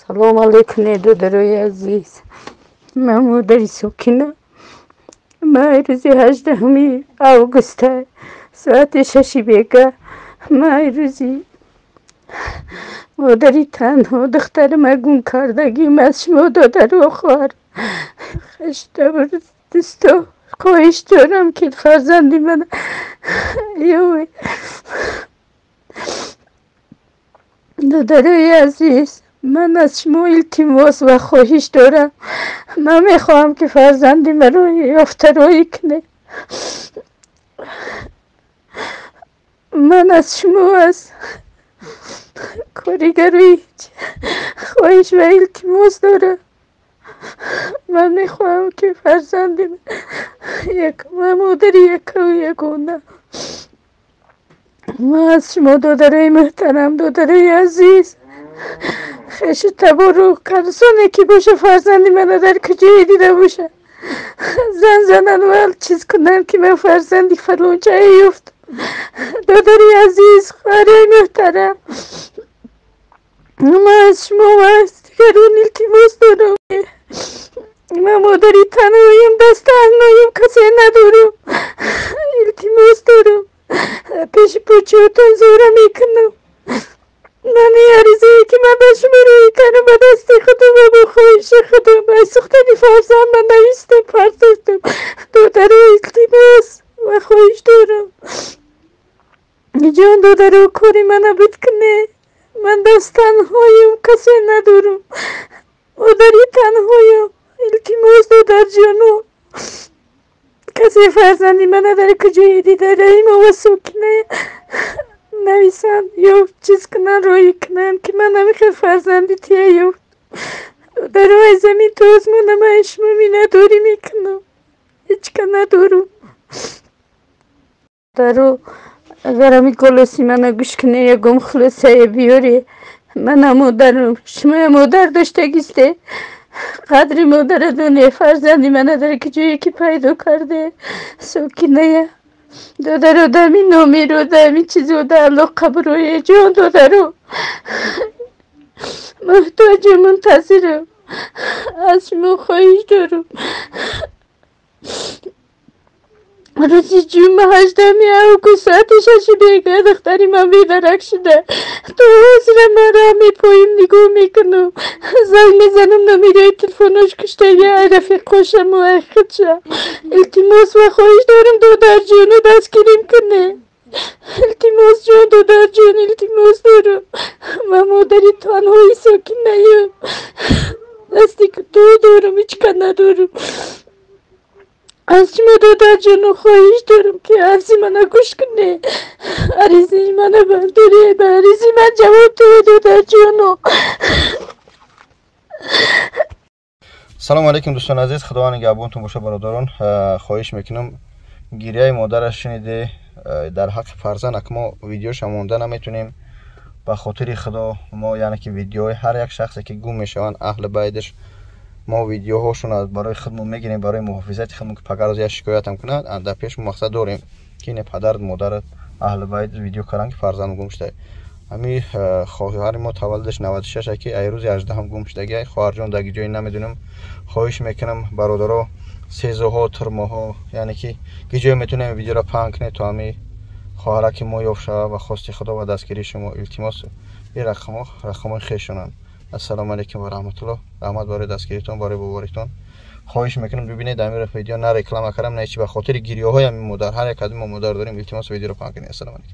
Салом алейкум, додарои азиз. Ман модари Сокина. Ман рӯзи 18 августа соати 6 бега ман рӯзи модари танҳо духтарама гум кардагим. Аз шумо, додару хоҳар, хештабур, дӯсто, хоҳиш дорам, ки фарзанди ман ёве. Додарои азиз, ман аз шумо илтимос ва хоҳиш дорам. Ман мехоҳам, ки фарзанди маро ёфта роҳӣ кунед. Ман аз шумо, аз коригарои, хоҳиш ва илтимос дорам. Ман мехоҳам, ки фарзанди ман, модари якаву ягона. Ман аз шумо, додарои муҳтарам, додарои азиз, хешу табору касоне ки боша, фарзанди мана дар куҷое дида боша, зан занан ва чиз кунанд, ки ман фарзанди фалончае ёфтам. Додари азиз, хоҳарои муҳтарам, ман аз шумо ва аз дигарон илтимос дорам. Ман модари танҳоям, дасттанҳоям, касе надорам. Илтимос дорам, пеши почиҳотон зора мекунам. Ман аризае, ки ман ба шумо роҳӣ кардам, ба дасти худам ва бо хоҳиши худам аз сӯхтани фарзанд ман навистам, партофтам. Додаро, илтимос ва хоҳиш дорам. Ҷон додаро, кори мана буд куне. Ман дасттанҳоям, касе надорам, модари танҳоям. Илтимос, додарҷоно, касе фарзанди мана дар куҷое дида, Раҳимова Сокина нависанд ё чиз кунанд, роҳӣ кунанд, ки ман ҳамихел фарзанди тия ёфт. Додаро, аз замин то осмона ман аз шумо миннатдорӣ мекунам. Ҳеҷ ка надорам. Даро, агар ҳамин голоси мана гӯш кунед, ягон хулосае биёре. Мана модарам, шумоя модар доштагисте, қадри модара доне. Фарзанди мана дар куҷое ки пайдо карде, Сокиная, додаро, дар ҳамин номеро, дар ҳамин чизо дар алоқа бироед. Ҷон додаро, муҳтоҷу мунтазирам, аз шумо хоҳиш дорам. Рӯзи ҷумъа, 18 август, соати 6 бега духтари ман бедарак шуда. То ҳозира ман раҳ мепоим, нигоҳ мекунам, занг мезанам, номерои телефонош куштаги, ай рафиқошаму ай худша. Илтимос ва хоҳиш дорам, додарҷону, дастгирим кунед. Илтимос, ҷон додарҷон, илтимос дорам. Ман модари танҳои Сокинаям, дасти ту дорам, ҳеҷ ка надорам. Аз шумо, додарҷону, хоҳиш дорам, ки ҳарфи мана гӯш кунед, аризаи мана бардоред, ба аризаи ман ҷавоб диҳед, додарҷону. Салому алейкум, дӯстони азиз, Худованд нигаҳбонтон боша. Бародарон, хоҳиш мекунам, гирияи модараш шуниде дар ҳаққи фарзанд. Ак мо видеоша монда наметонем. Ба хотири Худо, мо, яъне ки, видеои ҳар як шахсе ки гум мешаванд, аҳли байдаш, мо видеоҳошонро барои худмон мегирем, барои муҳофизати худмон, ки пагар рӯз як шикоятам кунад, дар пеш мақсад дорем, ки ине падарат, модарат, аҳли байт видео карданд, ки фарзанд гум шуда. Ҳами хоҳари мо таваллудаш 96, ки ай рӯзи 18 гум шудагиай. Хоҳарҷон дар ҷое намедонам. Хоҳиш мекунам, бародаро, сезоҳо, турмоҳо, яъне ки ҷое метавонем видеоро паҳн кунед, то ҳами хоҳараки мо ёфт шавад. Ба хости Худо ва дастгирии шумо, илтимос. Ин рақамҳо рақамҳои хешонанд. Ассалому алайкум ва раҳматуллоҳ. Раҳмат барои дастгиритон, барои боваритон. Хоҳиш мекунам, бибинед, дар ҳамин видео на реклама кардам, на ҳечи. Ба хотири гирёҳои ҳамин модар, ҳар як аз мо модар дорем, илтимос, видеоро паҳн кунед. Ассалому алайкум.